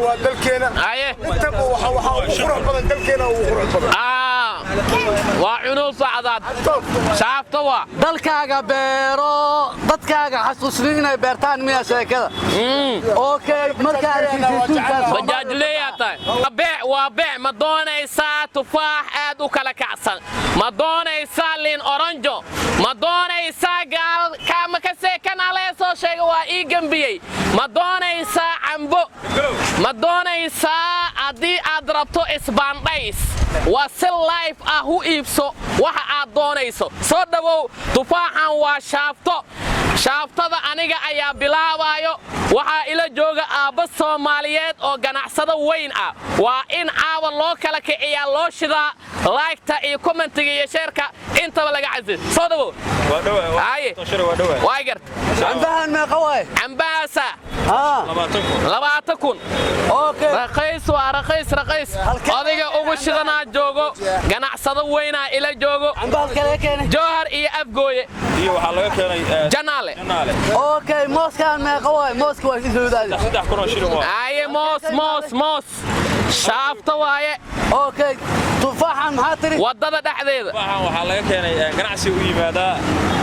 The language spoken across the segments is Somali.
Waa dalkeena. Aye. Intaba waxa ugu qurux badan dalkeena ugu qurux badan. Waa cunuu socdaad shaafta waa. Dalkaaga beero, dadkaaga xasuusnin inay beertaan miya sheekada? Okay, markaa arkay saytuunkaas. Bajaajleeyaa tahay. Beec waa beec. Ma doonaysaa tufaax aad u kala kacsan? Ma doonaysaa liin oranjo? Ma doonaysaa gaal kaama ka seekan alee soo sheega waa ii gembiyey? Ma doonaysaa cambo? Ma doonaysaa haddii aad rabto isbaandhays? Waa si live ah u iibso waxa aad doonayso. Soo dhowow. Tufaaxan waa shaafto. Shaaftada aniga ayaa bilaabaayo. Waxaa ila jooga aabba Soomaaliyeed oo ganacsado weyn ah. Waa in caawa loo kala kiciyaa, loo shidaa like-ta iyo comment-iga iyo share-ka intaba laga casis. Soo dhowow. Haye. Waa garta. Cambahan meeqa waay? Cambahaasa 20,000. Okay. Raqiis waa raqiis, raqiis. Odayga ugu shidanaa joogo, ganacsado weynaa ila joogo. Camba halkee laga keenay? Jowhar iyo Afgooye. Iyo waxaa laga keenay Janaale. Janaale. Okay, mooskaan meeqa waay? Mooska waa isoo. 3,000 oo shilin waa. Aye, moos, moos, moos shaafta waaye. Okay, tufaaxan maxaa tiri? Waddada dhexdeeda. Waxaan waxaa laga keenay ganacsi u yimaadaa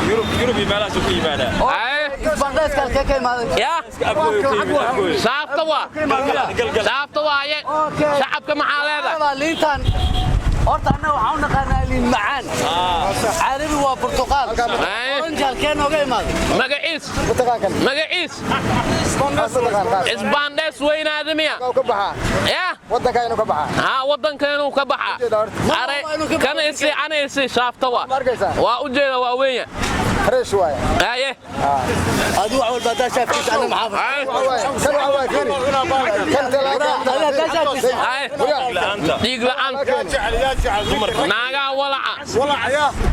Yurub, Yurub iyo meelahaas ku yimaadaa. Aye. Isbandhayska halkee ka imaaday? Ya. Afgooye ku yimid, Afgooye. Shaafta waa. Galgal. Shaafta waaye. Okay. Shacabka maxaa leedahay? Waa liintan. Horta annaga waxaan u naqaanaa liin macaan, carabi waa burtuqaal. Aye. Orange halkee nooga imaaday? Magaciis, magaciis isbaandhees weynaada miya? Ka baxaa. Ya. Wadanka inuu ka baxaa. Haa, waddankeenuu ka baxaa. Are kana isi, ana isi shaafta waa. Ma arkaysaa? Waa u jeeda, waa weenya. Fresh waaye. Aye. Adigu wax walba haddaa shaafkiisa, anna maxaa? Aye. Waxa waaye kan, waxa waaye fiiri kan Adiga haddaa shaafkiisa. Aye. La'aanta. Dhiig la'aan. Naagaha walaca.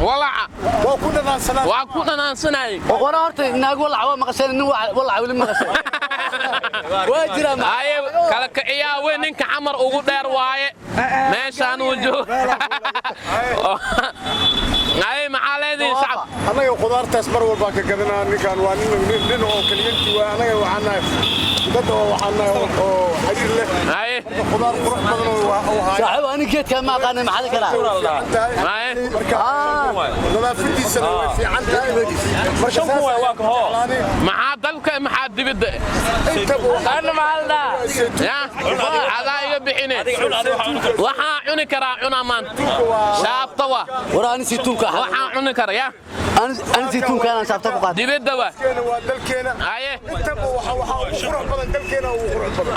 Walaca. Waa ku dhanaansanaa. Waa ku dhanaansanayay. Wara horta naag walac waa maqasheen, nin walac weli maqasheen waa jiraa. Aye, kala kiciyaa weyn. Ninka Xamar ugu dheer waaye, meeshaan uu joogo. Aye, maxaa leedihin shacab? Annaga khudaartaas mar walbaa ka gadanaa. Ninkan waa nin oo kaliyanti waa. Annaga waxaan nahay dad oo waxaan nahay oo xiriir leh. Aye. Marka khudaar qurux badan oo waa oo haya. Saaxiib, ani geedka ma aqaanay, maxaa karaa? Fiican tahay. Aye. Marka nadaafadiisana way fiican tahay. Marka 5,000 waay, waa ka hoo. Maxaa dalka, maxaa dibidda? Intaba Ya adaa iga bixine. Adiga cun, adiga waxaa cuni kartaa. Waxaa cuni karaa, cunaa maanta shaafta waa. Wara ani saytuunka. Waxaa cuni kara ya. Ani saytuunka aan shaafta ku qaatay. Dibidda waa. Dalkeena waa dalkeena. Aye. Intaba waxa ugu qurux badan dalkeena ugu qurux badan.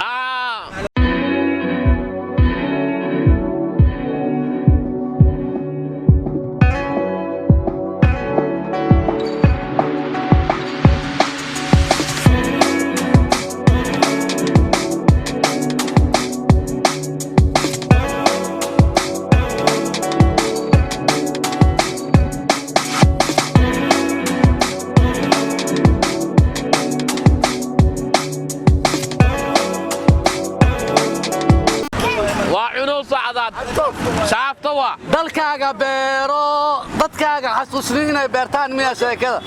Waa cunuu socdaad shaafta waa. Dalkaaga beero, dadkaaga xasuusnin inay beertaan miya sheekada?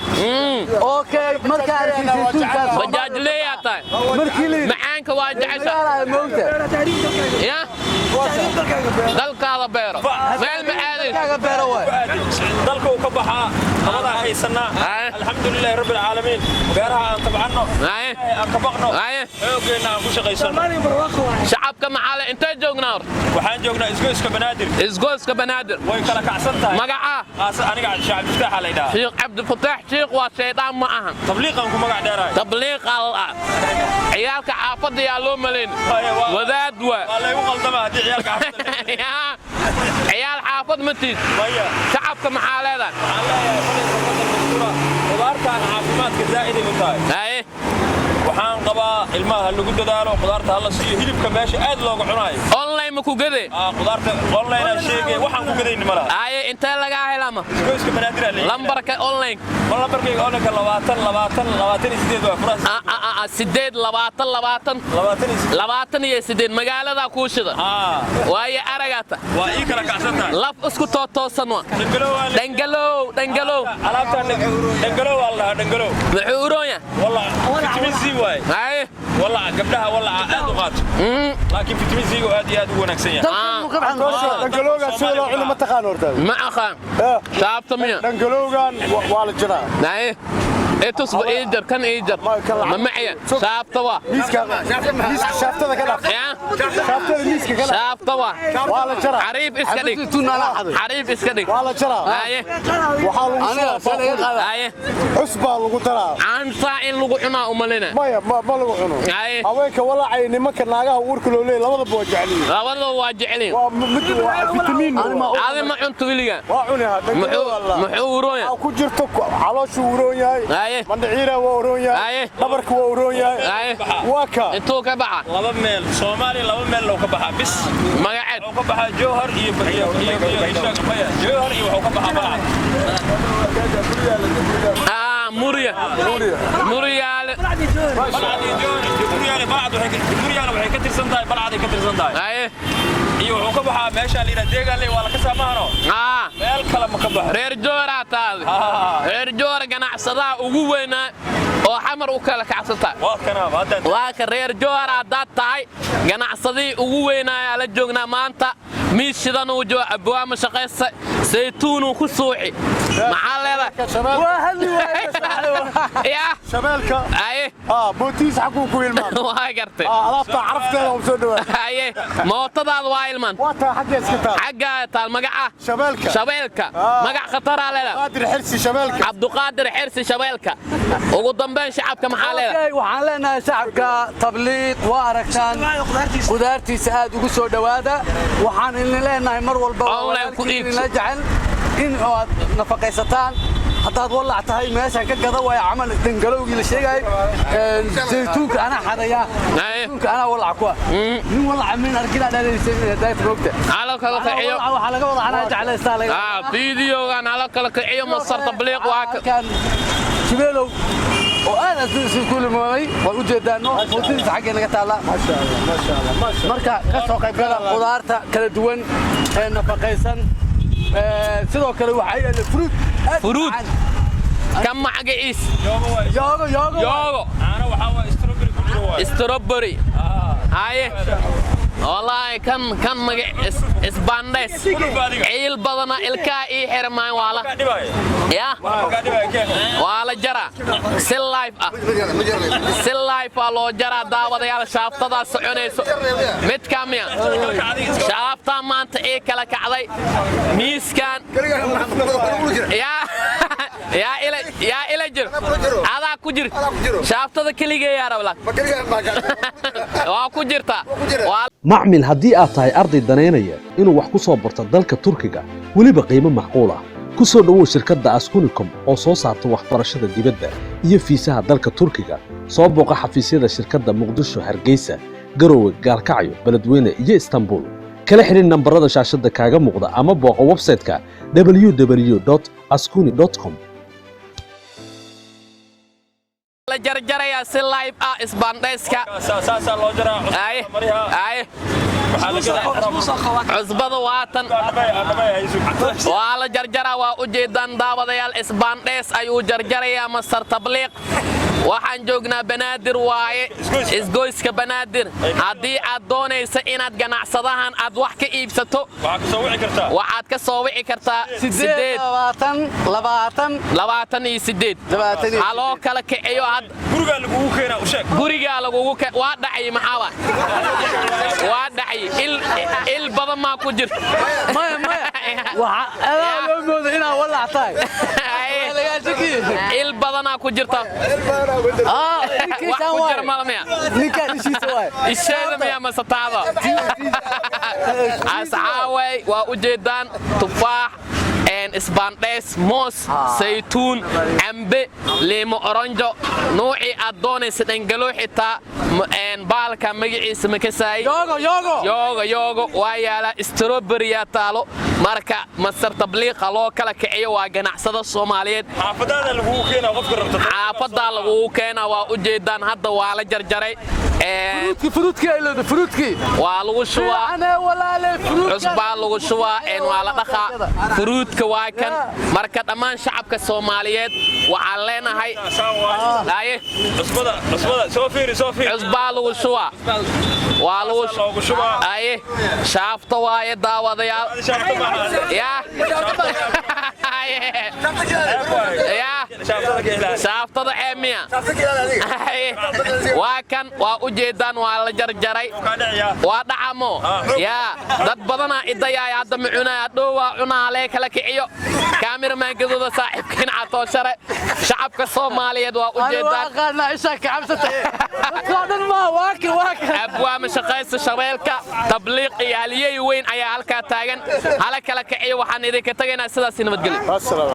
Okay, markaa arkay saytuunkaas. Bajaajleeyaa tahay. Markii la yidhi Macaanka waa jecesha. Magaalaa moogta. Ya dalkaada beero, meel ma aadayso. Dalkaaga beero waay. Dalka uu ka baxaa, nabadaa haysanaa. Aye. Alxamdulilaahi rabbi alcaalamiin. Beeraha aan tabcanno. Aye. Ilaahay aan ka baqno. Aye. Xoogeenna aan ku shaqaysanno. Shacabka maxaa le? Intee joognaa horta? Waxaan joognaa isgoyska Banaadir. Isgoyska Banaadir. Way kala kacsan tahay. Magacaa? Aase aniga Sheekh Cabdifataaxa la yidhaha. Shiikh Cabdifataax. Shiikh waa shaydaan ma ahan. Tabliiqan ku magac dheerahay. Tabliiq al ah, ciyaalka xaafadda yaa loo malayn. Haye, Wadaad waa. Waa laygu qaldama haddii ciyaalka xaafadda. Yaa, ciyaal xaafad ma tiid. Maya. Shacabka maxaa leedahay? Waxaan leeyahay fadlan mashkuura, khudaartan caafimaadka zaa'iday u tahay. Haye. Waxaan qabaa ilmaha ha lagu dadaalo, khudaarta ha la siiyo, hilibka meesha aad looga cunaayo. Online ma ku gade? Khudaarta online aan sheegay, waxaan ku gadayni ma laha. Haye, intee lagaa helama? Isgoyska Banaadir aa leeyahay. Lambarka online? Ma lambarkayga online-ka 20 20 28 waa furaas. 8 20 20. 28. 28 magaaladaa kuu shida. Haa. Waayo aragaata. Waa ii kala kacsan tahay. Laf isku tootoosan wa. Dhangalow waa Dhangalow, dhangalow. Alaabtaan dhangalow waa la dhahaa, dhangalow. Muxuu uroon yahay? Wallah, vitamin C waaye. Haye. Walaca gabdhaha walaca aad u qaato, laakiin vitamin C aad iyo aad u wanaagsan yahay. Dhangalowgan sida loo cuno ma taqaan horta? Ma aqaan. Shaabta miya? Dhangalowgan waa la jiraa. Naye itus ba, ii jar kan, ii jar. Ma macya shaabta waa? Miiska, miiska shaaftada ka dhaaf. Ya. Shaaftada miiska ka dhaaf. Shaabta waa. Waa la jaraa. Xariif iska dhig. Zaytuun anaa xaday. Xariif iska dhig. Waa la jaraa. Haye. Waxaa lagu Aniga shubaa sal iga qaada. Haye. Cusbaa lagu daraa. Caansaa in lagu cunaa umalina. Maya, ma lagu cuno. Haye. Haweenka walacay, nimanka naagaha uurka loo leeyahay, labadaba waa jeceliyiin. Labadaba waa jecelin. Waa mid waa fitamiin. Adi ma cunto weliga? Waa cunaha Muxuu dhangalowga. muxuu uronya? Waxaa ku jirto calooshu uroon yahay. Haye. Mandhiciira waa uroon yahay. Haye. Dhabarka waa uroon yahay. Haye. Waa ka. Intuu ka baxa? Laba meel Soomaaliya, laba meel loo ka baxaa bis. Magaceed? Wuxuu ka baxaa Jowhar iyo maya, Jowhar iyo wuxuu ka baxaa Balcad. Ah, murya muryaale. Balcad iyo Jowhar iyo Guryaale. Balcad waxay Guryaale waxay ka tirsan tahay Balcad ay ka tirsan tahay. Haye. Iyo wuxuu ka baxaa meesha la yidhaha Deegaanle, waa la ka saamahano. Meel kale ma ka baxo. Reer Jooraa taadi. Reer Joora ganacsadaha ugu weynaa oo Xamar u kala kacsata. Waa kanaaba hadda. Waa ka reer Joora haddaad tahay, ganacsadihii ugu weynaayaa la joognaa maanta. Miis shidanuu jooga, abwaama shaqaysta, saytuunuu ku suuxi. Maxaa leedahay? Waa hadli waaye saaxiib. Yaa. Shabeelka. Haye. Bootiis xaguu ku ilmaan. Waa gartay. Alaabta carafteeda u soo dhawaa. Haye, mootadaada waa ilman. Waa taa xagga iska taal. Xaggaa taal magaca? Shabeelka. Shabeelka. Magac khataraa leedahay. Qaadir Xirsi Shabeelka. Cabduqaadir Xirsi Shabeelka. Ugu dambayn shacabka maxaa leedahay? Okay, waxaan leenahay shacabka Tabliiq waa aragtaan qudaartiisa, aad ugu soo dhowaada. Waxaan idin leenahay mar walba waa Online ku walaalkiin iibso. idinla jecel in aad nafaqaysataan. Haddaad walac tahay, meeshaan ka gada waaya camal dangalowgii la sheegay. Zaytuunka anaa xadaya. Haye. Zaytuunka anaa walac ku ah. Nin walaca min arkinaa dhalaysa daayta moogta. Hala kala kiciyo. Waxaa laga wada anaa jeclaystaa laga Fiidiyogan hala kala kiciyo. Masar Tabliiq waa ka. Halkan Jibeelow oo aad aad ku limaamay waa u jeedaano mootadiisa xaggee naga taalla. Maasha Allah, maasha Allah, maasha Allah. Marka ka soo qayb gala qudaarta kala duwan ee nafaqaysan. Sidoo kale waxaa yaala fruit aad u Fruit. macaan. Kan magaciis? Yoogo waay. Yoogo, yoogo. Yoogo. Caano waxaa waay strawberry ku jiro waay. Strawberry. Haye, wallaahi kan magac isbaandheys. Adiga. Ciil badana, ilkaha ii xirmaan waa la Kaa dhibaya. Ya. Kaa dhibaya keen. Waa la jaraa si live ah, si live ah loo jaraa. Daawadayaal, shaaftadaa soconayso midkaa miya? Shaaftaa maanta ii kala kacday miiskan. Yaa yaa ila, yaa ila jir, adaa ku jir. Shaaftada keligeeyaa rabla waa ku jirtaa waa. Macmil, haddii aad tahay arday danaynaya inuu wax ku soo barto dalka Turkiga, weliba qiimo macquul ah, ku soo dhowow shirkadda Askunicom oo soo saarta waxbarashada dibadda iyo fiisaha dalka Turkiga. Soo booqa xafiisyada shirkadda Muqdisho, Hargeysa, Garowe, Gaalkacyo, Beledweyne iyo Istanbul. Kala xidhin nambarada shaashadda kaaga muuqda ama booqo website-ka www askuni com. La jarjarayaa si live ah isbaandhayska. Saasaa loo jaraa. Aye. Mariha. Aye. Waxaa la gadaa. Cusbada waatan. Dhamay hayso. Waa la jarjaraa, waa u jeedaan daawadayaal, isbaandheys ayuu jarjarayaa Masar Tabliiq. Waxaan joognaa Banaadir waaye, isgoyska Banaadir. Haddii aad doonaysa inaad ganacsadahan aad wax ka iibsato, Waxaa ka soo wici kartaa. Waxaad ka soo wici kartaa 8 8 20 20 28. 28. Haloo kala kiciyo had. Gurigaa lagugu keenaa, u sheeg. Gurigaa lagugu waa dhacay. Maxaa waa dhacay? Il badan maa ku jirta? Maya, maya, waxa adaa loo moodo inaa walac tahay. Aye. Lagaa shakiye. Il badanaa ku jirta. Wax Ninkiisaan ku jira waay. Mala miya? Ninkaan ishiisa waay. Isheeda miya mase taada? Asxaaway, waa u jeedaan tufaax, isbaandheys, moos, saytuun, cambe, liimo oronjo, nuucii aad doonaysa, dhangaloo xitaa baalka magaciisa makasaay. Yoogo, yoogo. Yoogo, yoogo waa yaalaa, strawberry yaa taalo. Marka Masar Tabliiqa loo kala kiciyo, waa ganacsada Soomaaliyeed. Xaafadaada lagugu keenaa qofka rabta. Xaafadaa lagugu keenaa, waa u jeedaan. Hadda waa la jarjaray. Fruitkii, fruitkii ay leedahay, fruitkii. Waa lagu shubaa. Fiicane walaale, fruitka. Cusbaa lagu shubaa, waa la dhaqaa. Fruitka waa kan. Marka dhammaan shacabka Soomaaliyeed waxaan leenahay aye. Cusbada, cusbada soo fiiri, soo fiiri. Cusbaa lagu shubaa, waa lagu loogu shubaa. Aye, shaafta waaye, daawadayaal. Shaafta maaha. Yaa Aye. Yaa Shaaftada ka ilaali. Shaaftada ceemiya. Aye. Waa kan, waa u jeedaan, waa la jarjaray. Kaa dhaciyaa. Waa dhacamo yaa dad badanaa idayaaya. Hadda ma cunaya, dhow waa cunaa. Lee kala kiciyo cameraman gadooda, saaxiibkiin Catooshare. Shacabka Soomaaliyeed waa u Ani waa jeedaan. aqaanaa ishaa ka cabsatay. Dadkoo dhan maa, waa kan, waa kan. Abwaama shaqaysta, shabeelka Tabliiq iyo haliyey weyn ayaa halkaa taagan. Hala kala kiciyo. Waxaan idinka tagaynaa sidaas, nabadgelyo. Asalaam.